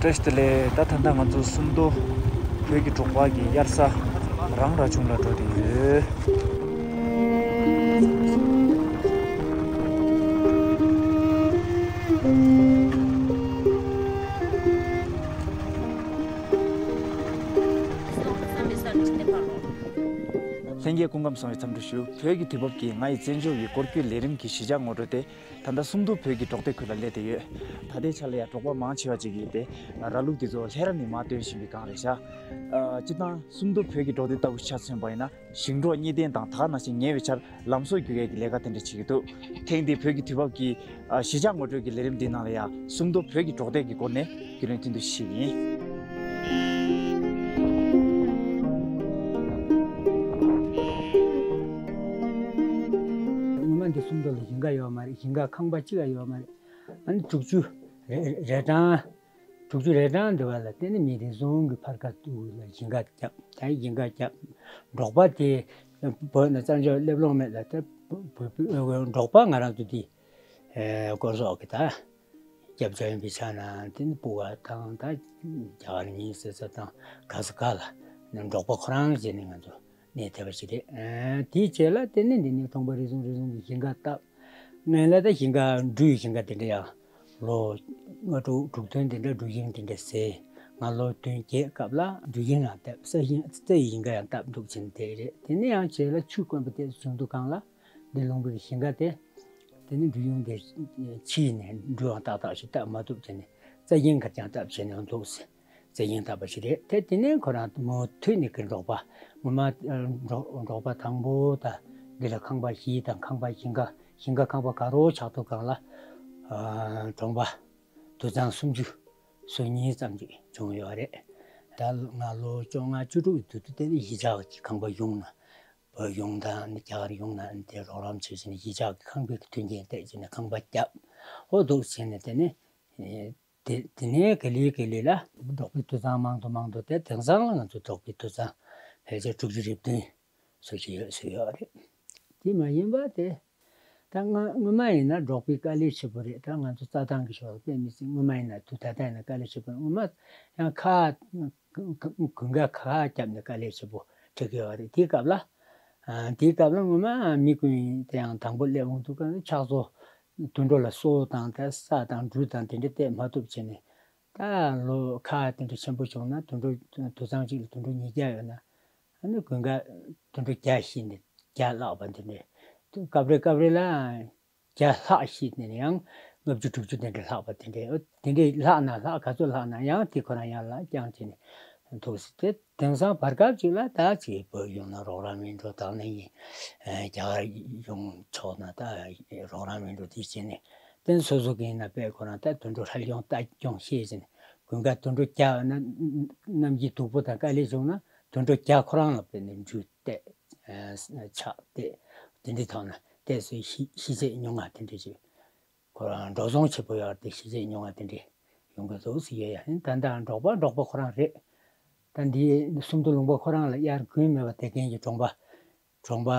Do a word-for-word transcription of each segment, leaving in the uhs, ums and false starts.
བཀྲ་ཤིས་བདེ་ལེགས། ད་ད་ལྟ་ང་ཚོ་སུམ་མདོ་བོད་ཀྱི་འབྲོག་པ་གི་དབྱར་ས་རང་ར་ཆུང་ལ་འགྲོ་བསྡད་ཡོད། ལྷན་རྒྱས་སྐུ་ཁམས་བཟང་བའི་འཚམས་འདྲི་ཞུ། བོད་ཀྱི་དུས་བབ་ཀྱིས་ང་ཡི་བཙན་བྱོལ་བའི་སྐོར་སྐྱོད་ལས་རིམ་གྱི་གཞིས་ཆགས་ངོ་སྤྲོད་དེ། ད་ལྟ་སུམ་མདོ་བོད་ཀྱི་འབྲོག་སྡེ་ཁུལ་ལ་སླེབས་བསྡད་ཡོད། ད་ལྟའི་ཆ་ལ་ཡང་འབྲོག་པ་མང་ཆེ་བ་ཅིག་གིས་དེ་ར་ལུག་དེ་ཚོ་ལྷས་ར་ནས་མར་བཏོན་བཞིན་པའི་སྒང་རེད་ཤག་ཨ། སྤྱིར་བཏང་སུམ་མདོ་བོད་ཀྱི་འབྲོག་སྡེ་ལྟ་བུ་ཆ་མཚོན་པ་ཡིན་ན། ཞིང་འབྲོག་གཉིས་ལྡན་དང་ད་ག་ནང་བཞིན་ཉེ་བའི་ཆར་ལམ་བཟོ་བསྒྱུར་ཡས་ཀྱི་ལས་ཀ་དེ་འདྲ་བྱེད་ཀྱི་འདུག་ཐེངས་འདིའི་བོད་ཀྱི་དུས་བབ་ཀྱི་ཨ། གཞིས་ཆགས་ངོ་སྤྲོད་ཀྱི་ལས་རིམ་འདིའི་ནང་ལ་ཡང་སུམ་མདོ་བོད་ཀྱི་འབྲོག་སྡེ་གི་སྐོར་ནས་རྒྱུས་ལོན་ཐུང་ཐུང་ཞིག་ཡིན། སྔོན་མ་འདི་སུམ་མདོ་ལ་ཞིང་ཁ་ཡོད་མ་རེད། ཞིང་ཁ་ཁང་པ་གཅིག་ཡང་ཡོད་མ་རེད། ཨ་ནི་དྲུག་ཅུ་རེ་རེ་གྲངས། དྲུག་ཅུ་རེ་གྲངས་འདི་བ་ལ་བརྟེན་ནས་མི་རེ་ཟུང་གིས་ཕར་ཁ་ཐུག་ལ་ཞིང་ཁ་བརྒྱབ། ད་ཞིང་ཁ་བརྒྱབ། འབྲོག་པ་དེ་བོད་ནས་བཙན་བྱོལ་སླེབས་ལོང་མེད་ལ། ད་བོད་བོད་བོད་འབྲོག་པ་ང་རང་ཚོ་འདི་ཨེ་སྐོར་སོགས་ཀྱི་ད་སྐྱབས་བཅོལ་ཡིན་པའི་ཆ་ནས་དེ་ནི་སྤུ་ག་དང་ད་རྒྱ་གར་མིན་ཟེར་ས་དང་ག་ས་ག་ལ་ནི་འབྲོག་པ་ཁོ་རང་བྱས་ནས་ང་ཚོ་གནས་ཐེབས་པ་ཞིག་རེད། ཨ། དེའི་རྗེས་ལ་དེ་ནས་འདི་ནས་གྲོང་པ་རེ་ཟུང་རེ་ཟུང་གིས་ཞིང་ཁ་བཏབ། སྔོན་ལ་ད་ཞིང་ཁ་འབྲུའི་ཞིང་ཁ་དེ་འདྲ་ཡང་ལོ་ལྔ་དྲུག་དྲུག་ཐོན་དེ་འདྲ་འབྲུ་ཞིང་དེ་འདྲ་ཟས། ང་ལོ་བདུན་བརྒྱད་སྐབས་ལ་འབྲུ་ཞིང་ཡང་བཏབ། ས་ཞིང་རྩྭ་ཡི་ཞིང་ཁ་ཡང་བཏབ་འདུག་བྱས་ནས་དེ་རེད། དེ་ནས་ཡང་རྗེས་ལ་ཆུ་དཀོན་པོ་དེ་བྱུང་དུས་སྒང་ལ་འདི་ལུང་པའི་ཞིང་ཁ་དེ་དེ་ནས་འབྲུ་ཞིང་དེ་ཕྱིས་ནས་འབྲུ་ཡང་ཏག་ཏག་ཞིག་བཏབ་མ་ཐུབ་བྱས་ནས་རྩྭ་ཞིང་ཁ་རྐྱང་བཏབ་བྱས་ནས་འདུག་ཟེར། རྩྭ་ཞིང་བཏབ་པ་ཞིག་རེད། དེ་དེ་ནས་ཁོ་རང་མུ་མཐུད་ནས་ཀྱི་འབྲོག་པ་ངོ་མ་འབྲོག་འབྲོག་པ་དང་པོ་དང་འདི་ལ་ཁང་པ་བཞི་དང་ཁང་པ་ཞིང་ཁ་ཞིང་ཁ་ཁང་པ་དགའ་རོགས་ཆགས་དུས་སྒང་ལ་ཨ་གྲོང་པ་དུད་ཚང་སུམ་ཅུ་སོ་གཉིས་ཙམ་ཅིག་བྱུང་ཡོད་རེད། ད་ང་ལོ་བཅོ་ལྔ་བཅུ་དྲུག་གི་དུས་དུས་དེ་ནས་གཞིས་ཆགས་ཀྱི་ཁང་པ་གཞུང་ན་བོད་གཞུང་དང་རྒྱ་གར་གཞུང་ན་དེ་རོགས་རམ་བྱེད་བཞིན་གཞིས་ཆགས་ཀྱི་ཁང་པའི་མཐུན་རྐྱེན་སྤྲད་བྱས་ནས་ཁང་པ་བརྒྱབ། ཨོ་འདུག་བྱས་ནས་དེ་ནས། དེ་དེ་ནས་ག་ལེ་ག་ལེ་ལ་འབྲོག་པའི་དུད་ཚང་མང་དུ་མང་དུ། དེ་དེང་སང་ལ་ང་ཚོ་འབྲོག་པའི་དུད་ཚང་ཕལ་ཆེར་དྲུག་ཅུ་རེ་བདུན་སུ་ཞིག་ཡོད་སུ་ཡོད་རེད། དེ་མ་ཡིན་པ་དེ་ད་སྔ་སྔོན་མ་ཡིན་ན་འབྲོག་པའི་དཀའ་ལས་ཆེ་པོ་རེད། ད་ང་ཚོ་རྩྭ་ཐང་གི་ཕྱོགས་ལ་དཔེ་མི་སྲིད། སྔོན་མ་ཡིན་ན་དུས་ད་ལྟ་ཡིན་ན་དཀའ་ལས་ཆེ་པོ་རེད། སྔོན་མ་ཡང་ཁ་དགུན་ཁ་ཁ་བརྒྱབ་ནས་དཀའ་ལས་ཆེ་པོ་འཕྲད་ཀྱི་ཡོད་རེད། དེའི་སྐབས་ལ་ཨ་དེའི་སྐབས་ལ་སྔོན་མ་མི་ཀུན་དེ་ཡང་དང་པོ་སླེབས་འོང་དུས་སྐབས་ལ་ཕྱག་བཟོ། དུད་འགྲོ་ལ་སོ་དང་ད་ས་དང་འབྲུ་དང་དེ་འདྲ་སྟེར་མ་ཐུབ་བྱས་ནས། ད་ལོ་ཁ་དེ་འདྲ་ཆེན་པོ་བྱུང་ན་དུད་འགྲོ་དུད་ཚང་གཅིག་ལ་དུད་འགྲོ་ཉིས་བརྒྱ་ཡོད་ན། ཨ་ནི་དགུན་ཁ་དུད་འགྲོ་བརྒྱ་བཤིག་ནས་བརྒྱ་བརླག་པ་དེ་འདྲ། སྐབས་རེ་སྐབས་རེ་ལ་བརྒྱ་ལྷག་བཤིག་ནས་ཡང་ལྔ་བཅུ་དྲུག་ཅུ་དེ་འདྲ་ལྷག་པ་དེ་འདྲ། དེ་འདྲ་ལྷག་ན་ལྷག་ག་ཚོད་ལྷག་ན་ཡང་དེ་ཁོ་རང་ཡར་ལ་རྐྱང་བྱས་ནས་འདུག་སྲིད་དེ། དེང་སང་བར་སྐབས་ཅིག་ལ་ད་ཅིག་བོད་གཞུང་ན་རོགས་རམ་མི་འགྲོ་དང་ནི་ཡིན། རྒྱ་གར་གཞུང་ཕྱོགས་ན་ད་རོགས་རམ་མི་འགྲོ་དེ་བྱས་ནས་དེ་སོ་སོ་གིས་ན་དཔེ་ཁོ་རང་ད་དུད་འགྲོ་ཧྲལ་གྱོང་ལྟ་སྐྱོང་ཤེས་བྱས་ནས་དགུན་ཁ་དུད་འགྲོ་བརྒྱ་ན་གནམ་གྱི་སྡུག་པོ་དང་དཀའ་ལས་བྱུང་ན་དུད་འགྲོ་བརྒྱ་ཁོ་རང་ལ་དཔེ་ནས་འབྲུ་བལྟས་ཆག་བལྟས་དེ་འདྲའི་ཐོག་ན་བལྟས་སོ་ཤི་ཤི་ཚད་ཉུང་ང་དེ་འདྲ་ཅིག་ཁོ་རང་འགྲོ་སོང་ཆེ་པོ་ཡོད་རེད་དེ་ཤི་ཚད་ཉུང་བ་དེ་འདྲས་ཡོང་གི་འདུག་ཟེར་ཡོད་ཡ། ད་ལྟ་འབྲོག་པ་འབྲོག་པ་ཁོ་རང་རེད། ད་འདི་སུམ་མདོ་ལུང་པ་ཁོ་རང་ལ་དབྱར་དགུན་མེད་པ་དེ་མཁན་གྱི་གྲོང་པ་གྲོང་པ་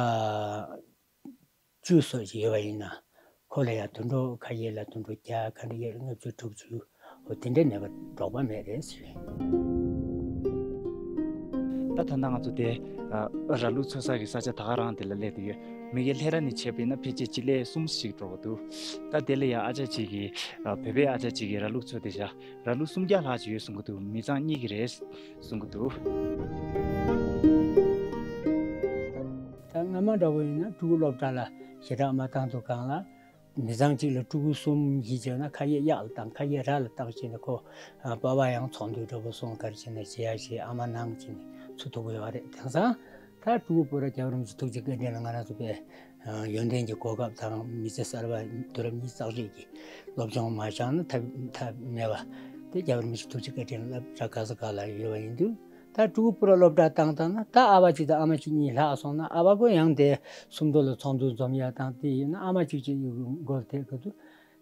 བཅུ་སོགས་ཤིག་ཡོད་པ་ཡིན་ན་ཁོ་ལ་ཡང་དུད་འགྲོ་ཁ་ཤས་ལ་དུད་འགྲོ་བརྒྱ་ཁ་འདྲ་ཡོད་ལྔ་བཅུ་དྲུག་ཅུ། འོ་དེ་འདྲའི་ནད་པ་འབྲོག་པ་མེད་རེད་ཟེར། ད་ད་ལྟ་ང་ཚོ་དེ་ཨ་ར་ལུག་འཚོ་ས་གི་ས་ཆ་ད་ག་རང་དེ་ལ་སླེབས་བསྡད་ཡོད། མི་གེ་ལྷས་ར་ནས་བྱས་པ་ཡིན་ན་ཕལ་ཆེར་སྤྱི་ལེ་གསུམ་ཞིག་འགྲོ་གི་འདུག་ད་དེ་ལ་ཡང་ཨ་ཅག་ཅིག་གིས་ཨ་བོད་པའི་ཨ་ཅག་ཅིག་གིས་ར་ལུག་འཚོ་བསྡད་བཞག་ར་ལུག་སུམ་བརྒྱ་ལྷག་ཅིག་ཡོད་གསུང་གི་འདུག་མི་ཚང་གཉིས་ཀྱི་རེད་གསུང་གི་འདུག་ད་སྔ་མ་འདྲ་བོ་ཡིན་ན་ཕྲུ་གུ་སློབ་གྲྭ་ལ་ཞེ་དྲག་མ་བཏང་དུས་སྒང་ལ། མི་ཚང་གཅིག་ལ་ཕྲུ་གུ་གསུམ་བཞི་བྱས་ན་ཁ་ཡེ་གཡག་ལ་བཏང་ཁ་ཡེ་ར་ལ་བཏང་བྱས་ནས་ཁོ་ཨ་པ་ཕ་ཡང་ཚོགས་འདུ་འདྲ་པོ་སོང་གར་བྱས་ནས་བྱེད་ཡ་བྱེད་ཨ་མ་གནང་བྱས་ནས་ཚུར་ཐུག་གི་ཡོད་རེད། དེང་སང་ད་ཕྲུ་གུ་པོ་ར་རྒྱལ་བ་རིན་པོ་ཆེ་ཐུགས་རྗེ་བཀའ་དྲིན་ལ་ང་རང་ཚོ་པའི་ཡོན་ཏན་གྱི་གོ་སྐབས་དང་མི་ཚེ་གསར་པ་དུས་རབས་ཉི་ཤུ་རྩ་གཅིག་གི་སློབ་སྦྱོང་མ་སྦྱངས་ན་ཐབས་ཐབས་མེད་པ་དེ་རྒྱལ་བ་རིན་པོ་ཆེ་ཐུགས་རྗེ་བཀའ་དྲིན་ལ་སློབ་གྲྭ་ག་ས་ག་ལ་ཡོད་པ་ཡིན་དུས། ད་ཕྲུ་གུ་པུ་ར་སློབ་གྲྭ་བཏང་བཏང་ན་ད་ཨ་ཕ་གཅིག་དང་ཨ་མ་གཅིག་གཉིས་ལྷག་སོང་ན་ཨ་ཕ་ཁོ་ཡང་དེ་སུམ་མདོ་ལ་ཚོགས་འདུ་འཛོམས་ཡ་དང་དེ་ཡིན་ན་ཨ་མ་གཅིག་གཅིག་མགོ་ལ་ཐེག་གི་འདུག་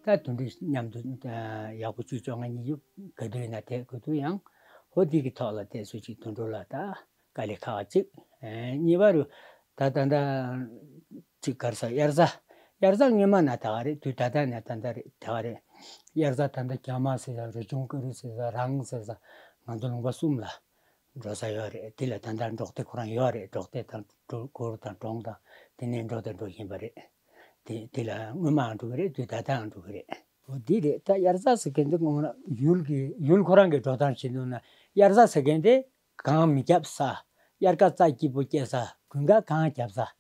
ད་དུད་འགྲོ་མཉམ་དུ་ཡག་པོ་བཅུ་བཅོ་ལྔ་ཉི་ཤུ་ག་དུས་ཡིན་ན་ཐེག་གི་འདུག་ཡང་ཧོ་དེ་གི་ཐོག་ལ་དེ་སུ་གཅིག་དུད་འགྲོ་ལ་ད་དཀའ་ལས་ཁག་གཅིག་གཉིས་པ་རུ་ད་ད་ད་གཅིག་གར་ས་དབྱར་ས་ དབྱར་རྩྭ་སྔོན་མ་ན་ད་ག་རེད། དུས་ད་ལྟ་ན་ད་ལྟ་རེད། ད་ག་རེད། དབྱར་རྩྭ་ད་ལྟ་རྒྱ་མ་ཟེར་ས། རི་ཆུང་ཀ་རུ་ཟེར་ས། རང་ཟེར་ས། ང་ཚོ་ལུང་པ་གསུམ་ལ་འགྲོ་ས་ཡོད་རེད། དེ་ལ་ད་ལྟ་འབྲོག་སྡེ་ཁོ་རང་ཡོད་རེད། འབྲོག་སྡེ་དང་གུར་དང་གྲོང་དང་དེ་ནས་འགྲོ་དང་འགྲོ་བཞིན་པ་རེད། དེ་དེ་ལ་སྔོན་མའང་འགྲོ་གི་རེད། དུས་ད་ལྟའང་འགྲོ་གི་རེད། འོ་འདི་རེད། ད་དབྱར་རྩྭ་ཟེར་མཁན་འདི་སྔོན་ལ་ཡུལ་གྱི་ཡུལ་ཁོ་རང་གི་འགྲོ་སྟངས་བྱེད་འདུག་ན། དབྱར་རྩྭ་ཟེར་མཁན་དེ་གངས་མི་རྒྱབ་ས། དབྱར་ཁ་རྩྭ་སྐྱིད་པོ་སྐྱེ་ས། དགུན་ཁ་གངས་རྒྱབ་ས།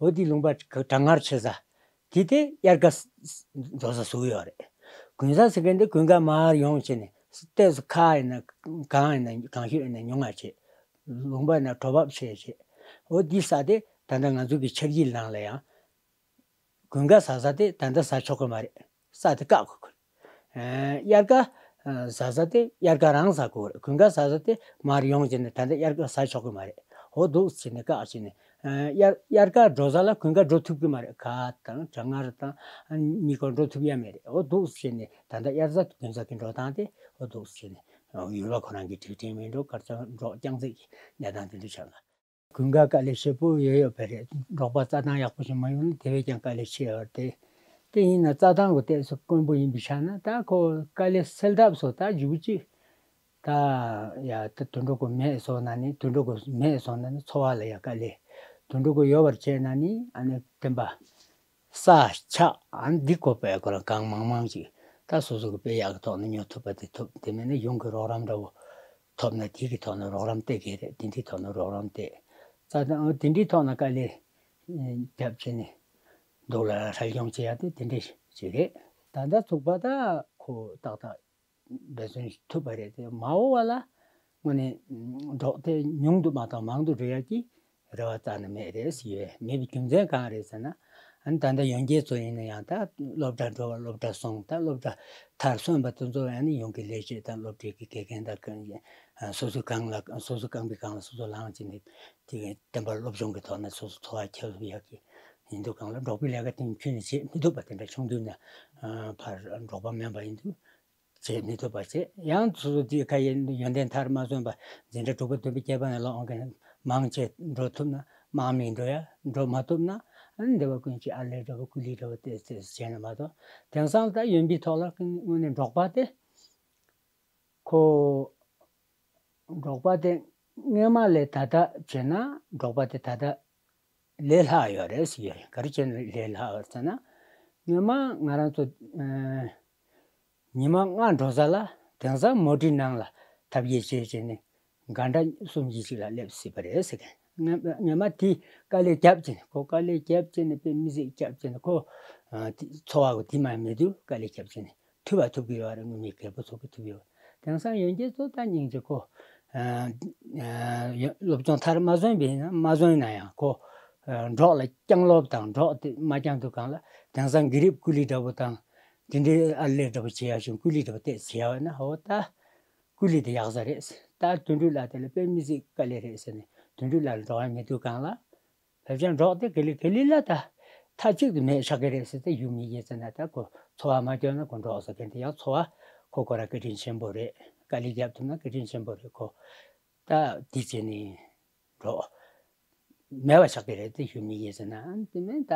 འོ་འདི་ལུང་པ་གྲང་ངར་ཆེ་ས། དེ་དེ་དབྱར་ཁ་འགྲོ་ས་བཟོ་གི་ཡོད་རེད། དགུན་ས་ཟེར་མཁན་དེ་དགུན་ཁ་མར་ཡོང་བྱས་ནས་ལྟས་སུ་ཁ་ཡིན་ན་གངས་ཡིན་ན་གངས་ཤུད་ཡིན་ན་ཉུང་བ་བྱེད། ལུང་པ་ན་དྲོ་བབས་ཆེ་བྱེད། འོ་འདི་ས་དེ་ད་ལྟ་ང་ཚོ་གི་ཆར་གྱི་ནང་ལ་ཡང་དགུན་ཁ་ཟ་ས་དེ་ད་ལྟ་ཟ་ཆོག་གི་མ་རེད། ས་དེ་བཀག་དགོས་ཀྱི་རེད། དབྱར་ཁ་ཟ་ས་དེ་དབྱར་ཁ་རང་ཟ་དགོས་རེད། དགུན་ཁ་ཟ་ས་དེ་མར་ཡོང་བྱས་ནས་ད་ལྟ་དབྱར་ཁ་ཟ་ཆོག་གི་མ་རེད། འོ་འདུག་བྱས་ནས་བཀག་བྱས་ནས། དབྱར་དབྱར་ཁ་འགྲོ་ས་ལ་དགུན་ཁ་འགྲོ་ཐུབ་ཀྱི་མ་རེད། ཁ་དང་གྲང་ངར་དང་གཉིད་ཁུག་འགྲོ་ཐུབ་ཡ་མེད་རེད། འོ་འདུག་བྱས་ནས་ད་ལྟ་དབྱར་རྩྭ་དགུན་རྩྭ་གི་འགྲོ་སྟངས་དེ་འོ་འདུག་བྱས་ནས་ཡུལ་བ་ཁོ་རང་གི་སྒྲིག་ཁྲིམས་མིན་འགྲོ། གར་ཚང་འབྲོག་རྐྱང་རྩེད་ཀྱི་གནས་སྟངས་དེ་འདྲ་ཆགས་ལ། དགུན་ཁ་དཀའ་ལས་ཞེ་པོ་ཡོད་ཡོད་པ་རེད། འབྲོག་པ་རྩྭ་ཐང་ཡག་པོ་ཞིག་མ་ཡོང་ན་དེ་བས་ཀྱང་དཀའ་ལས་ཆེ་བ་རེད། དེ་ཡིན་ན་རྩྭ་ཐང་གི་ལྟས་སུ་དཀོན་པོ་ཡིན་པའི་ཆ་ན། ད་ཁོ་དཀའ་ལས་སེལ་ཐབས་སུ་ད་མཇུག་ཅིག་ད་ཡ་ད་དུད་འགྲོ་གི་མེད་སོང་ན་ནི། དུད་འགྲོ་གི་མེད་སོང་ན་ནི་འཚོ་བ་ལ་ཡ་དཀའ་ལས། དུད་འགྲོ་གི་ཡོད་པར་བྱས་ན་ནི་ཨ་ནི་བསྟན་པ། ས་ཆ་ཨ་འདི་དགོས་པའི་སྐོར་གང་མང་མང་ཅིག་ད་སོ་སོ་གི་དཔེ་ཡག་གི་ཐོག་ནས་ཉོ་ཐུབ་པ་དེ་ཐུབ། དེ་མིན་ན་གཞུང་གི་རོགས་རམ་འདྲ་བོ་ཐོབ་ན་དེ་གི་ཐོག་ནས་རོགས་རམ་སྟེར་གི་རེད། དེ་འདྲའི་ཐོག་ནས་རོགས་རམ་སྟེར། རྩྭ་ཐང་དེ་འདྲའི་ཐོག་ནས་དཀའ་ལས་རྒྱབ་བྱས་ནས་སྡུག་ལ་སྲ་སྐྱོང་བྱེད་ཡ་དེ་དེ་འདྲ་ཞིག་རེད། ད་ལྟ་ཚུགས་པ་ད་ཁོ་ཏག་ཏག་འབད་བརྩོན་ཞིག་ཐུབ་པ་རེད་དེ། མ་འོངས་པ་ལ་དངོས་གནས་འབྲོག་དེ་ཉུང་དུ་མ་གཏོགས་མང་དུ་འགྲོ་ཡག་གི་རེ་བ་རྩ་ནས་མེད་རེད་ཟེར་ཡོད། མེད་པའི་རྒྱུ་མཚན་གང་རེད་ཟེར་ན། ཨ་ནི་ད་ལྟ་ཡོན་རྒྱལ་ཚོ་ཡིན་ན་ཡང་ད་སློབ་གྲྭ་འགྲོ་བ་སློབ་གྲྭ་སོང་། ད་སློབ་གྲྭ་མཐར་སོན་པ་དེ་ཚོ་ཨ་ནི་ཡོང་གི་ལས་བྱེད་དང་སློབ་གྲྭའི་གི་དགེ་རྒན་དང་གང་ཡིན། སོ་སོའི་སྒང་ལ་སོ་སོའི་རྐང་པའི་སྒང་ལ་སོ་སོ་ལངས་བྱས་ནས་དེ་གའི་བསྟན་པ་སློབ་སྦྱོང་གི་ཐོག་ནས་སོ་སོ་འཚོ་བ་འཁྱོལ་ཐུབ་ཡག་གི་ཡིན་དུས་སྒང་ལ། འབྲོག་པའི་ལས་ཀ་དེ་ཁྱོན་ནས་བྱེད་མི་ཐུབ་པ་དེ་འདྲ་བྱུང་དུས་ན། ཕར་འབྲོག་པ་མིན་པ་ཡིན་དུས། བྱེད་མི་ཐུབ་པ་བྱེད། ཡང་སོ་སོ་དེའི་ཁ་ཡི་ཡོན་ཏན་མཐར་མ་སོན་པ་འཛིན་གྲྭ་དྲུག་པ་བདུན་པ་བརྒྱད་པ་ནས་ལོག་འོང་མཁན་མང་ཆེ་འགྲོ་ཐུབ་ན། མང་མི་འགྲོ་ཡ་འགྲོ་མ་ཐུབ་ན། ཨ་ནི་འདི་བ་ཀུན་གྱི་ཨར་ལས་འདྲ་བ་ཀུ་ལི་འདྲ་བ་དེ་ཚོ་བྱས་ན་མ་གཏོགས། དེང་སང་ད་ཡོན་པའི་ཐོག་ལ་དངོས་གནས་འབྲོག་པ་དེ་ཁོ། འབྲོག་པ་དེ་སྔོན་མ་ལས་ད་ལྟ་བྱས་ན་འབྲོག་པ་དེ་ད་ལྟ་ལས་སླ་ཡོད་རེད་ཟེར་ཡོད་རེད། ག་རེ་བྱས་ན་ལས་སླ་ཡོད་ཟེར་ན། སྔོན་མ་ང་རང་ཚོ་ཨ་ཉི་མ་ལྔ་འགྲོ་ས་ལ་དེང་སང་མོ་ཊའི་ནང་ལ་ཐབ་ཀྱི་བྱས་བྱས་ནས་གྷན་ཊ་གསུམ་བཞི་ཅིག་ལ་སླེབས་སྲིད་པ་རེད་ཟེར་མཁན། སྔོན་སྔོན་མ་དེ་དཀའ་ལས་བརྒྱབ་བྱས་ནས། ཁོ་དཀའ་ལས་བརྒྱབ་བྱས་ནས་དཔེ་མི་སྲིད་བརྒྱབ་བྱས་ནས་ཁོ་ཨ་དེ་འཚོ་བ་གི་དེ་མ་མེད་དུས་དཀའ་ལས་བརྒྱབ་བྱས་ནས་ཐུབ་པ་ཐུབ་ཀྱི་ཡོད་རེད། དངོས་གནས་རྒད་པོ་ཚོ་གི་ཐུབ་ཡོད། དེང་སང་ཡོན་རྒྱལ་ཚོ་ད་སྙིང་རྗེ་ཁོ། ཨ་ཨ་སློབ་སྦྱོང་མཐར་མ་སོན་པ་ཡིན་ན་མ་སོན་ན་ཡང་ཁོ་ཨ་འབྲོག་ལ་རྐྱང་སློབ་དང་འབྲོག་དེ་མ་རྐྱང་དུས་སྒང་ལ་དེང་སང་གི་རིབ་ཀུ་ལི་འདྲ་བོ་དང་དེ་འདྲའི་ཨར་ལས་འདྲ་བོ་བྱེད་ཡག་ཞིག་ཀུ་ལི་འདྲ་བོ་ཏོག་ཙམ་བྱེད་ཡག་ཡོད་ན། འོ་ད་ཀུ་ལི་དེ་ཡག་ས་རེད། ད་དོན་གྲུབ་ལགས་དེ་ལ་དཔེ་མི་སྲིད་དཀའ་ལས་རེད་ཟེར་ནས་དོན་གྲུབ་ལགས་ལ་འགྲོ་ཡ་མེད་དུས་སྒང་ལ། བྱས་ཙང་འབྲོག་དེ་ག་ལེ་ག་ལེ་ལ་ད་མཐའ་གཅིག་ཏུ་མེད་ཆགས་ཀྱི་རེད་ཟེར་ཏེ། ཡུལ་མི་ཡིན་ཟེར་ན་ད་ཁོ་འཚོ་བ་མ་སྐྱོར་ན་ཁོ་འབྲོག་ཟེར་མཁན་དེ་ཡང་འཚོ་བ་ཁོ་ཁོ་རང་བཀའ་དྲིན་ཆེན་པོ་རེད། དཀའ་ལས་བརྒྱབ་ཐུབ་ན་བཀའ་དྲིན་ཆེན་པོ་རེད། ཁོ་ད་དེ་བྱས་ནས་འབྲོག་མེད་པ་ཆགས་ཀྱི་རེད་དེ། ཡུལ་མི་ཡིན་ཟེར་ན། ཨ་ནི་དེ་མིན་ད་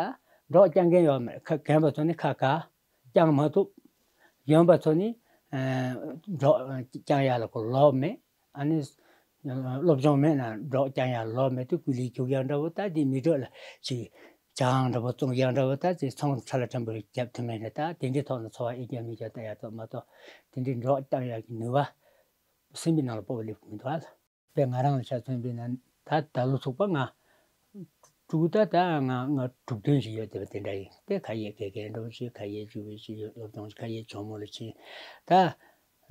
འབྲོག་རྐྱང་མཁན་ཡོད་མ་རེད། ཁ་རྒན་པ་ཚོ་ནི་ཁ་དགའ། རྐྱང་མ་ཐུབ། གཞོན་པ་ཚོ་ནི་ཨ་འབྲོག་རྐྱང་ཡག་ལ་ཁོ་ལོབས་མེད། ཨ་ནི་སློབ་སྦྱོང་མེད་ན་འབྲོག་རྐྱང་ཡག་ལོབས་མེད་དུས་ཀུ་ལི་རྒྱུག་ཡག་འདྲ་བོ། ད་དེ་མི་འགྲོ་ལ་ཅིག་ཇ་ཁང་འདྲ་བོ་བཙོང་ཡག་འདྲ་བོ། ད་ཅིག་ཚོང་ཁྲ་ལ་ཕྲན་བུ་རེ་རྒྱབ་ཐུབ་མེད་ན། ད་དེ་འདྲའི་ཐོག་ནས་འཚོ་བ་ཨེ་རྒྱབ་མི་རྒྱབ་ལྟ་ཡག་ཐོག་མ་གཏོགས། དེ་འདྲའི་འབྲོག་རྐྱང་ཡག་གི་ནུས་པ་སེམས་པའི་ནང་ལ་སྤོབས་པ་སླེབས་ཀྱི་མི་འདུག་ཨ། དཔེ་ང་རང་ལ་ཆ་མཚོན་པ་ཡིན་ན། ད་ད་ལོ་ཚུགས་པ་ང་དྲུག་ད་ད་ང་ང་དྲུག་བདུན་ཞིག་ཡོད་བསྡད་པ་དེ་འདྲ་ཡིན། དེ་ཁ་ཡས་དགེ་རྒན་འདྲ་བོ་ཞིག་ཁ་ཡས་ཇུས་པའི་ཞིག་ཡོད། སློབ་སྦྱོང་ཁ་ཡས་ཇོ་མོ་ལ་ཕྱིན། ད་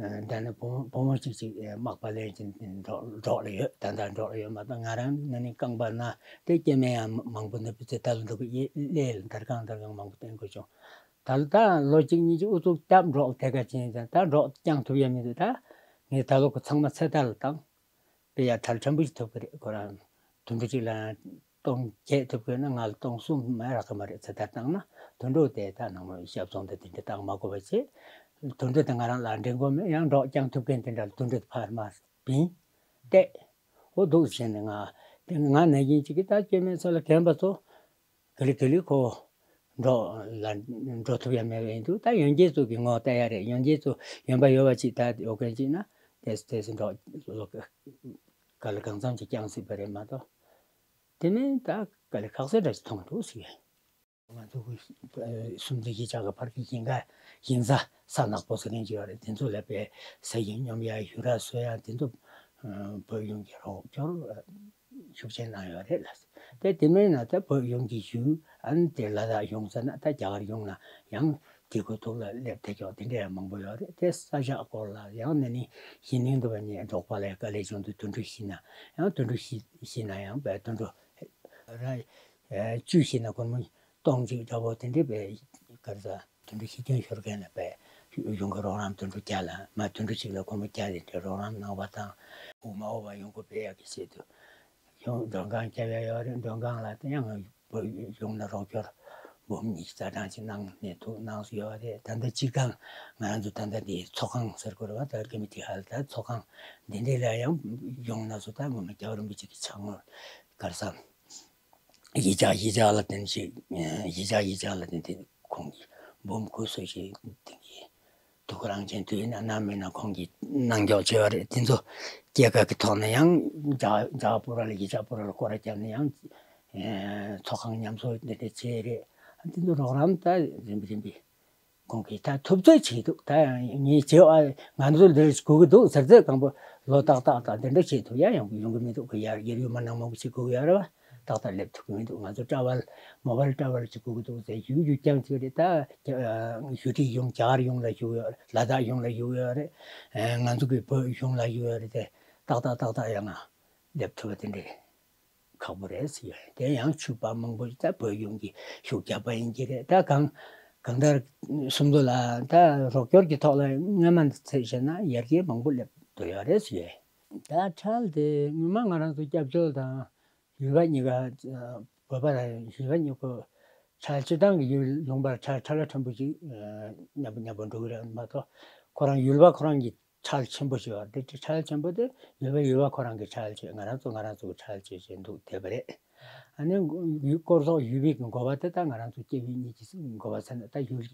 ད་ནི་བུ་བུ་མོ་གཅིག་ཅིག་མག་པ་ལེན་གྱིན་འབྲོག་འབྲོག་ལ་ཡོད། ད་ད་འབྲོག་ལ་ཡོད་མ་གཏོགས། ང་རང་ནི་ནི་རྐང་པ་ན་དེ་སྐྱེ་དམན་ཡང་མང་པོ་ནི་བུ་ཚེ་ད་ལོ་འགྲོ་གི་ཡེ་ལས་ལ་དར་གང་དར་གང་མང་པོ་བསྟན་དགོས་བྱུང་། ད་ལོ་ད་ལོ་གཅིག་གཉིས་ཀྱི་ཨུ་ཚུགས་བརྒྱབ་འབྲོག་དེ་ག་ཕྱིན་ཙང་ད་འབྲོག་རྐྱང་ཐུབ་ཡ་མི་འདུག་ད་ངས་ད་ལོ་ཁོ་ཚང་མ་ཚེ་ཐར་ལ་བཏང་། དཔེ་ཡ་ཐར་ཕྲན་བུ་ཞིག་ཐུབ་ཀྱི་རེད། ཁོ་རང་དུད་འགྲོ་གཅིག་ལ་སྟོང་བརྒྱད་ཐུབ་དགོས་ན་ང་ལ་སྟོང་གསུམ་མ་རག་གི་མ་རེད། ཚེ་ཐར་བཏང་ན་དུད་འགྲོ་དེ་ད་ནང་མ་ཞབས་ཚོང་དེ་དེ་འདྲ་བཏང་མ་དགོས་པ་བྱས། དུད་འགྲོ་དེ་ང་རང་ལ་འདྲེན་དགོས་མེད། ཡང་འབྲོག་རྐྱང་ཐུབ་མཁན་དེ་འདྲ་ལ་དུད་འགྲོ་དེ་ཕར་མར་བིན་བལྟས། འོ་འདུག་བྱས་ནས་ང་དེ་ང་ན་གིན་གཅིག་གིས་ད་སྐྱེ་དམན་ཚོ་ལ་རྒན་པ་ཚོ་ག་ལེ་ག་ལེ་ཁོ་ འགྲོ་ལ་འགྲོ་ཐུབ་ཡ་མེད་པ་ཡིན་འདུག་ད་ཡོན་ཅན་ཚོ་གི་ངོ་བལྟ་ཡ་རེད། ཡོན་ཅན་ཚོ་ཡོན་པ་ཡོད་པ་ཅིག་ད་ཡོད་མཁན་ཅིག་ན་དེ་དེ་འགྲོ་ལོ་ག་ལ་གང་འཚམ་ཅིག་བསྐྱངས་སྲིད་པ་རེད་མ་གཏོགས། དེ་མིན་ད་ག་ལ་ཁག་སེ་འདྲ་ཞིག་མཐོང་འདུག་ཟེར། ང་ཚོ་གི་སུམ་མདའ་གཞིས་ཆགས་ཀྱི་ཕར་གྱི་ཞིང་ཁ་ཞིང་ས་ས་ནག་པོ་ཟེར་མཁན་ཅིག་ཡོད་རེད། དེ་ཚོ་ལ་དཔེ་ཟས་ཞིམ་སྙོམས་ཡ་ཞུ་ར་བཟོ་ཡ་དེ་ཚོ་བོད་གཞུང་གི་རོགས་སྐྱོར་ཤུགས་ཆེན་གནང་ཡོད་རེད་ལ། དེ་དེ་མིན་ན་ད་བོད་གཞུང་གི་ཞུ་ཨ་ནི་དེ་ལ་དྭགས་གཞུང་ཟེར་ན་ད་རྒྱ་གར་གཞུང་ན་ཡང་དེ་ཁོ་ཐུག་ལ་སླེབས་ཐེ་ཆོག་དེ་འདྲ་ཡང་མང་པོ་ཡོད་རེད། དེ་ས་ཆ་སྐོར་ལ་ཡང་ན་ནིང་གཞེས་ནིང་དུ་བ་ཉིད་འབྲོག་པ་ལ་དཀའ་ལས་བྱུང་དུས་དུད་འགྲོ་ཤི་ན་ཡང་དུད་འགྲོ་ཤི་ཤི་ན་ཡང་བས་དུད་འགྲོ་ར་བཅུ་ཤི་ན་སྒོར་མོ་སྟོང་གཅིག་འདྲ་བོ་དེ་འདྲའི་བས་ག་རེ་ཟ་དུད་འགྲོ་ཤི་རྐྱེན་ཤོར་མཁན་ལ་བས་གཞུང་གི་རོགས་རམ་དུད་འགྲོ་བརྒྱ་ལ་མ་དུད་འགྲོ་གཅིག་ལ་སྒོར་མོ་བརྒྱ་དེ་འདྲའི་རོགས་རམ་གནང་བ་དང་། འུ་མ་འོ་བ་ཡོང་སྒོ་སྤེལ་ཡག་གི་ཆེད་དུ་གཞུང་མགྲོན་ཁང་བརྒྱབ་ཡ་ཡོད་རེད། མགྲོན་ཁང་ལ་དེ་ཡང་བོད་གཞུང་ལ་རོགས་སྐྱོར་འབུམ་གཉིས་རྩ་གྲངས་ཅིག་གནང་ནས་ཐུགས་གནང་སྲོལ་ཡོད་རེད། ད་ལྟ་སྤྱིར་བཏང་ང་རང་ཚོ་ད་ལྟ་འདི་ཚོགས་ཁང་ཟེར་དགོས་རེད་བ། ད་ཀ་མི་ཊི་ཧལ་ད་ཚོགས་ཁང་འདི་འདྲ་ལ་ཡང་གཞུང་ན་སུ་ད་ངོ་མ་རྒྱལ་བ་རིན་པོ་ཆེ་གི་ཕྱག་ངོར་ག་རེ་ཟ་གཞིས་ཆགས་གཞིས་ཆགས་ལ་བརྟེན་ཞིག་གཞིས་ཆགས་གཞིས་ཆགས་ལ་བརྟེན་ཏེ་ཁོང་གིས་འབུམ་དགུ་སོ་ཞིག་དེ་གི་ཐུགས་རང་བྱན་དུས་ན་གནང་མེད་ན་ཁོང་གིས་གནང་འཇོག་བྱས་པ་རེད། དེ་ཚོ་སྐྱེད་ཀ་གི་ཐོག་ནས་ཡང་འཇག་འཇག་པོ་ར་ལ་གཞིས་ཆགས་པོ་ར་ལ་སྐོར་ར་བརྒྱབ་ནས་ཡང་ཚོགས་ཁང་ཉམས་གསོ་འདི་འདྲ་བྱས་རེད། དེ་ཚོ་རོགས་རམ་ད་རིམ་པས་རིམ་པས་ཁོང་གིས་ད་ཐུབ་ཚོད་བྱས་འདུག་ད་ངས་བྱེད་ཨ་ང་ཚོ་འདིར་སྒུག་གི་འདུག་ཟེར་ཚད་གང་པོ་ལོ་ཏག་ཏག་དང་འདི་འདྲ་བྱེད་ཐུབ་ཡ་ཡོང་ཡོང་གི་མི་འདུག་གི། ཡར་ཡར་ཡུལ་མ་ནང་མང་པོ་ཞིག་སྒུག་ཡོད་རེད་བ། ཏག་ཏག་སླེབས་ཐུབ་ཀྱི་མི་འདུག་ང་ཚོ་ཊ་ཝལ་མོ་བལ་ཊ་ཝལ་ཅིག་དགོས་ཀྱི་འདུག་ཟེར་ཞུ་རྒྱུ་རྐྱང་ཅིག་རེད། ད་ཞུ་ཁྲིད་གཞུང་རྒྱ་གར་གཞུང་ལ་ཞུ་ཡོད་རེད། ལ་དྭགས་གཞུང་ལ་ཞུ་ཡོད་རེད། ང་ཚོ་གི་བོད་གཞུང་ལ་ཞུ་ཡོད་རེད་དེ། ཏག་ཏག་ཏག་ཏག་ཡང་སླེབས་ཐུབ་པ་དེ་འདྲས་ཁག་པོ་རེད་ཟེར་ཡོད་རེད། དེ་ཡང་ཕྱུག་པ་མང་པོ་ཞིག་ད་བོད་གཞུང་གི་ཤུགས་རྒྱབ་པ་ཡིན་གྱི་རེད། ད་གང་གང་ལྟར་སུམ་མདོ་ལ་ད་རོགས་སྐྱོར་གྱི་ཐོག་ལ་སྔོན་མ་འདི་ཚད་བཤད་ན་ཡར་རྒྱས་མང་པོ་སླེབས་འགྲོ་ཡོད་རེད་ཟེར་ཡོད་རེད། ད་ཁྲལ་དེ་སྔོན་མ་ང་རང་ཚོ་སྐྱབས་བཅོལ་དང་། ཡུལ་པ་གཉིས་ཀ་བོད་པ་དང་ཡུལ་པ་གཉིས་ཀོ་ཁྲལ་སྤྱི་བཏང་གི་ཡུལ་ལུང་པར་ཁྲལ་ཁྲལ་ཕྲན་བུ་ཅིག་མཉམ་པོ་མཉམ་པོ་འགྲོ་གི་རེད་མ་གཏོགས། ཁོ་རང་ཡུལ་པ་ཁོ་རང་གི་ཁྲལ་ཆེན་པོ་ཞིག་ཡོད་རེད། དེ་ཁྲལ་ཆེན་པོ་དེ་ཡུལ་པ་ཡུལ་པ་ཁོ་རང་གི་ཁྲལ་བྱས། ང་རང་ཚོ་ང་རང་ཚོ་གི་ཁྲལ་བྱས་བྱས་འདུག་བསྡད་པ་རེད། ཨ་ནི་ཡུལ་སྐོར་ཚོགས་ཡུལ་པའི་གི་འགོ་པ་དེ་ད་ང་རང་ཚོ་སྐྱེ་བོ་གཉིས་ཀྱི་འགོ་པ་ཟེར་ན་ད་ཡུལ་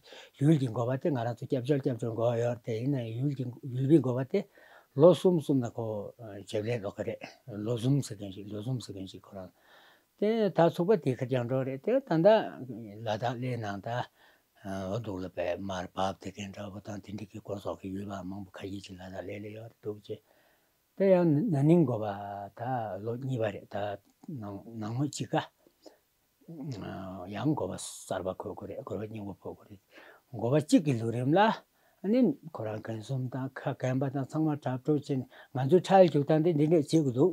ཡུལ་གྱི་འགོ་པ་དེ་ང་རང་ཚོ་སྐྱབས་བཅོལ་སྐྱབས་བཅོལ་འགོ་པ་ཡོད་རེད། དེ་ཡིན་ན་ཡུལ་གྱི་ཡུལ་པའི་འགོ་པ་དེ་ལོ་གསུམ་གསུམ་ན་ཁོ་ཞབས་ལས་ལོག་གི་རེད། ལོ་གསུམ་ཟེར་མཁན་ཞིག་ལོ་གསུམ་ཟེར་མཁན་ཞིག་ཁོ་རང་དེ་ད་ཚུགས་པ་དེ་ཁ་རྐྱང་འགྲོ་རེད། དེ་ད་ལྟ་ལ་དྭགས་གླེ་ནང་ད་འོ་འདུག་ལ་པའི་མར་བབས་དེ་མཁན་འདྲ་བོ་དང་དེ་འདྲ་གི་སྐོར་སོགས་ཀྱི་ཡུལ་པ་མང་པོ་ཁ་ཤས་ཅིག་ལ་དྭགས་གླེ་ལ་ཡོད་རེད་འདུག་ཅེས། དེ་ཡང་ན་ནིང་འགོ་པ་ད་ལོ་གཉིས་པ་རེད། ད་ནང་ནང་མི་གཅིག་ག་ཡང་འགོ་པ་གསར་པ་འཁོད་དགོས་རེད། འགོ་པ་རྙིང་པ་འཁོད་དགོས་རེད། འགོ་པ་གཅིག་གི་ལོ་རིམ་ལ་ཨ་ནི་ཁོ་རང་རྒན་གསུམ་དང་ཁ་རྒན་པ་དང་ཚང་མ་གྲབས་གྲོལ་བྱས་ནས་ང་ཚོའི་ཁྲལ་རྒྱུག་སྟངས་དེ་འདི་འདྲས་བྱེད་དགོས་འདུག་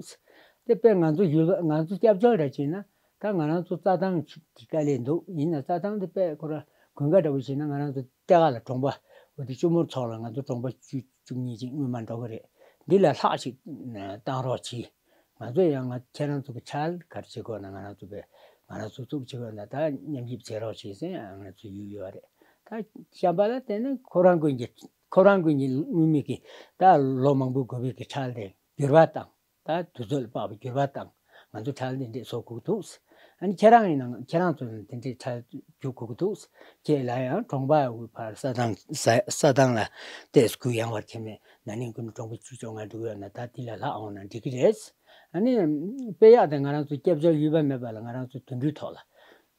དེ་དཔེ་ང་ཚོ་ཡུལ་ང་ཚོ་སྐྱབས་བཅོལ་ར་བྱས་ན་ད་ང་རང་ཚོ་རྩྭ་ཐང་གི་དཀའ་ལས་འདུག་ཡིན་ན་རྩྭ་ཐང་དེ་དཔེ་ཁོ་རང་དགུན་ཁ་འདྲ་བོ་བྱས་ན་ང་རང་ཚོ་ལྟེ་བ་ལ་གྲོང་པ་འོ་དེ་གཅུང་མོར་ཚོགས་ལ་ང་ཚོ་གྲོང་པ་བཅུ་བཅུ་གཉིས་ཅིག་སྔོན་མ་འགྲོ་གི་རེད། འདི་ལས་ལྷག་ཅིག་བཏང་རོགས་གྱིས། ང་ཚོས་ཡང་ང་ཁྱེད་རང་ཚོ་གི་ཁྲལ་ག་རེ་བྱེད་དགོས་ན་ང་རང་ཚོ་བས་ང་རང་ཚོ་བཙུགས་བྱེད་དགོས་ན་ད་མཉམ་ཞིབ་བྱེད་རོགས་བྱེད་ཟེར་ང་ཚོ་ཡུལ་ཡོད་རེད། ད་བྱམས་པ་ལ་བརྟེན་ནས་ཁོ་རང་ཀུན་གྱི་ཁོ་རང་ཀུན་གྱི་དངུལ་མི་གི་ད་ལོ་མང་པོ་དགོས་པའི་གི་ཁྲལ་དེ་འགྱུར་བ་བཏང་། ད་དུས་ཚོད་ལ་དཔག་པའི་འགྱུར་བ་བཏང་། ང་ཚོ་ཁྲལ་འདི་འདྲས་བཟོ་དགོས་འདུག་ཨ་ནི་ཁྱེད་རང་ཡིན་ན་ཁྱེད་རང་ཚོ་འདི་འདྲས་ཁྲལ་རྒྱུག་དགོས་འདུག་ཁྱེད་ལ་ཡང་གྲོང་པ་ཕར་ས་ཐང་ས་ས་ཐང་ལ་ཏེས་གུ་ཡངས་པར་ཁྱེར་ནས་ན་ནིང་ཀུན་གྲོང་པ་བཅུ་བཅོ་ལྔ་འགྲོ་གི་ཡོད་ན་ད་འདི་ལས་ལྷག་འོང་ན་འགྲིག་གི་རེད། ཨ་ནི་དཔེ་ཡག་དེ་ང་རང་ཚོ་སྐྱབས་བཅོལ་ཡུལ་པ་མེད་པ་ལ་ང་རང་ཚོ་དུད་འགྲོའི་ཐོག་ལ་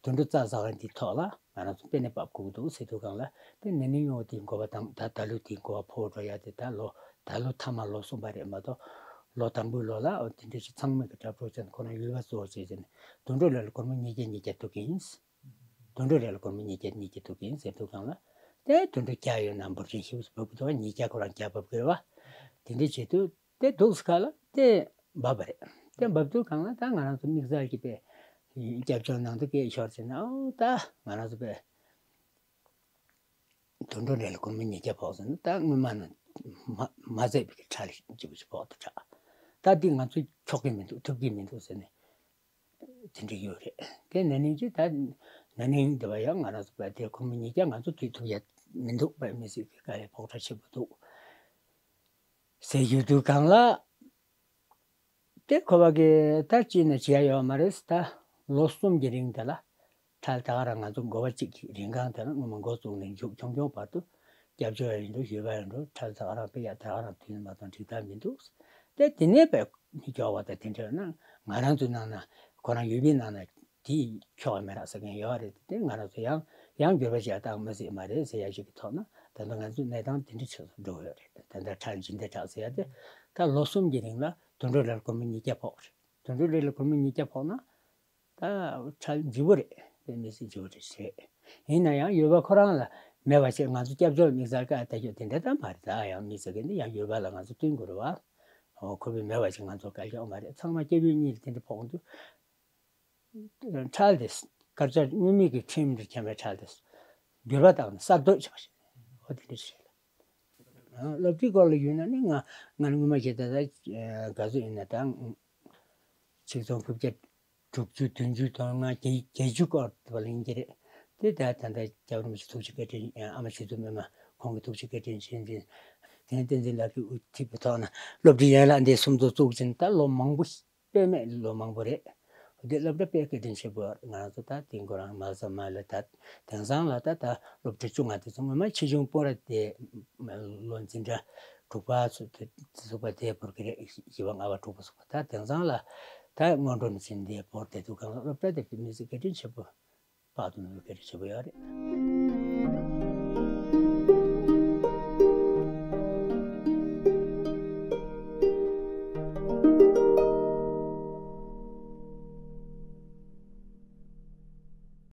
དུད་འགྲོ་རྩྭ་ཟ་མཁན་དེའི་ཐོག་ལ་ང་རང་ཚོ་དཔེ་ནས་བབས་དགོས་ཀྱི་འདུག་ཟེར་དུས་སྒང་ལ་དེ་ན་ནིང་ཨོ་དེའི་འགོ་པ་དང་ད་ད་ལོ་དེའི་འགོ་པ་ཕོ་འགྲོ་ཡ་དེ་ད་ལོ་ད་ལོ་མཐའ་མ་ལོ་གསུམ་པ་རེད་མ་གཏོགས་ལོ་དང་པོའི་ལོ་ལ་ཨོ་དེ་འདྲ་ཞིག་ཚང་མས་ཀྱི་གྲབས་གྲོགས་བྱས་ནས་ཁོ་རང་ཡུལ་པ་གཙོ་བོ་བྱས་ཟེར་ནས་དུད་འགྲོ་ལ་ལ་སྒོར་མོ་ཉིས་བརྒྱ་ཉིས་བརྒྱ་ཐུག་གི་ཡིན། དུད་འགྲོ་རེ་ལ་སྒོར་མོ་ཉིས་བརྒྱ་ཉིས་བརྒྱ་ཐུག་གི་ཡིན་ཟེར་དུས་སྒང་ལ། དེ་དུད་འགྲོ་བརྒྱ་ཡོད་ན་འབོར་ཆེན་ཞིག་བབས་ཀྱི་འདུག་ཉིས་བརྒྱ་ཁོ་རང་བརྒྱ་བབས་ཀྱི་རེད་བ། དེ་འདྲ་བྱེད་དུས་དེ་འདུག་སེ་ཁ་ལ་དེ་བབས་པ་རེད། དེ་བབས་དུས་སྒང་ལ་ད་ང་རང་ཚོ་དམིགས་བསལ་གྱི་དཔེ་སྐྱབས་བཅོལ་ནང་དུ་སྐད་ཤོར་ཟེར་ན་ཨོ་ད་ང་རང་ཚོ་དཔེ་དུད་འགྲོ་རེ་ལ་སྒོར་མོ་ཉིས་བརྒྱ་ཕོག་ཟེར་ན་ད་སྔོན་མ་ན་མ་མ་ཟད་པའི་ཁྲལ་ཞིག་ཅིག་ཕོག་ཏུ་དྲག་ད་འདི་ང་ཚོ་ཆོག་གི་མི་འདུག་ཐུབ་ཀྱི་མི་འདུག་ཟེར་ནས། དེ་འདྲ་ཡོད་རེད། དེ་ན་ནིང་ཅི་ད་ན་ནིང་འདི་བ་ཡང་ང་རང་ཚོ་བ་དེ་ཁོ་མོ་ཉིས་བརྒྱ་ང་ཚོ་དུས་ཐུབ་ཡ་མི་འདུག་བ་མི་སྲིད་ཀྱི་དཀའ་ལས་ཕོག་ཐག་ཆེ་པོ་འདུག་ཟེར་ཡོད་དུས་སྒང་ལ། དེ་ཁོ་བ་གི་ད་ཅི་ནས་བྱེད་ཡ་ཡོད་མ་རེད། ད་ལོ་གསུམ་གྱི་རིང་དེ་ལ་ ཁྲལ་ད་ག་རང་ང་ཚོ་འགོ་བ་གཅིག་གི་རིན་གོང་དེ་ལ་སྔོན་མ་འགོ་བཙུགས་ནས་མཇུག་ཆུང་ཆུང་བར་དུ་སྐྱབས་བཅོལ་ཡིན་འགྲོ་ཞུས་པ་ཡིན་འགྲོ་ཁྲལ་ད་ག་རང་དཔེ་ཡག་ད་ག་རང་དུས་ནས་མ་གཏོང་འགྲིག་ཐབས་མི་འདུག་དེ་དེ་ནས་པའི་མི་སྐྱོ་བ་དང་དེ་འདྲ་ན་ང་རང་ཚོའི་ནང་ན་ཁོ་རང་ཡུལ་མིའི་ནང་ན་དེ་ཁྱོག་མེད་རག་ཟེར་མཁན་ཡོད་རེད། དེ་ང་རང་ཚོ་ཡང་ཡང་འགྱུར་བ་ཞིག་བཏང་མ་སྲིད་མ་རེད་ཟེར་ཡ་ཞིག་གི་ཐོག་ན་ད་ལྟ་ང་ཚོའི་གནས་སྟངས་དེ་འདྲ་ཆགས་སུ་འགྲོ་གི་ཡོད་རེད། ད་ལྟ་ཁྲལ་ཇི་འདྲ་དྲག་ཟེར་ཡ་དེ་ད་ལོ་གསུམ་གྱི་རིང་ལ་དུད་འགྲོ་རེར་སྒོར་མོ་ཉིས་བརྒྱ་ཕོག་རེད། དུད་འགྲོ་རེ་ལ་སྒོར་མོ་ཉིས་བརྒྱ་ཕོག་ན་ད་ཁྲལ་ལྗིད་པོ་རེད། དཔེ་མི་སྲིད་ལྗིད་པོ་རེད་ཟེར། ཡིན་ན་ཡང་ཡུལ་པ་ཁོ་རང་ལ་མེད་པ་ཞིག་ང་ཚོ་སྐྱབས་བཅོལ་དམིགས་བསལ་བཀའ་ལྟ་རྒྱུ་དེ་འདྲ་ད་མ་རེད། ད་ཡང་དམིགས་བསལ་གྱི་འདི་ཡང་ཡུལ་པ་ལ་ང་ཚོ་བསྟུན་དགོས་རེད་བ། ཨོ་ཁོ་བོས་མེད་པ་ཞིག་ང་ཚོར་བཀའ་ཤོག་མ་རེད། ཚང་མ་སྐྱབས་ཡུལ་གཉིས་ལ་དེ་འདྲ་ཕོག་འདུག་ཁྲལ་དེ་དཀར་ཆག་དངུལ་མིག་གི་ཁྲིམས་འདྲ་ཁྱད་མེད་ཁྲལ་དེ་འགྱུར་བ་བཏང་ནས་གསར་གཏོད་བྱས་པ་ཞིག་ཨོ་དེ་འདྲ་ཞིག་རེད། སློབ་ཁྲིད་སྐོར་ལ་ཡོད་ན་ནི་ང་ང་ནི་སྔོན་མ་བྱས་ད་ལྟ་ག་ཚོད་ཡིན་ན་ད་ཆིག་སྟོང་དགུ་བརྒྱ་དྲུག་ཅུ་བདུན་ཅུ་དོན་ལྔ་བརྒྱད་བརྒྱད་ཅུ་སྐོར་བ་ལ་ཡིན་གྱི་རེད། དེ་ད་ད་ལྟ་སྐྱབས་རོམ་གྱི་ཐུགས་རྗེ་བཀའ་དྲིན་ཨ་མ་ཆོས་སྐྱིད་སྨན་མ་ཁོང་གི་ཐུགས་རྗེ་བཀའ་དྲིན་ཆེན་ཅིང་དེ་ནས་བསྟན་འཛིན་ལགས་ཀྱིས་དབུ་ཁྲིད་པའི་ཐོག་ན་སློབ་གྲྭའི་ཡན་ལག་འདི་གསུམ་དུ་བཙུགས་ཟིན་ད་ལོ་མང་པོ་དཔེ་མེད་ལོ་མང་པོ་རེད། དེ་སློབ་གྲྭ་དཔེ་བཀའ་དྲིན་ཆེ་པོ་ང་རང་ཚོ་ད་དེ་ཁོ་རང་མ་ཟ་མ་ལ་ད་དེང་སང་ལ་ད་ད་སློབ་གྲྭ་བཅུ་ལྔ་དེ་ཚོ་སྔོན་མ་ཆེ་ཆུང་སྤོ་ར་དེ་ལོ་འཛིན་གྲྭ་དྲུག་པ་ཚོ་དེ་ཚོ་པ་དེ་བོར་གི་རེད། བཞི་པ་ལྔ་པ་དྲུག་པ་ཚོ་པ་ད་དེང་སང་ལ་ད་སྔོན་འགྲོ་ནས་ཕྱིན་དེ་བོར་དེ་འདུག་གང་ལ་སློབ་གྲྭ་དེ་དཔེ་མི་སྲིད་བཀའ་དྲིན་ཆེ་པོ་དཔག་ཏུ་མེད་པའི་བཀའ་དྲིན་ཆེ་པོ་ཡོད་རེད།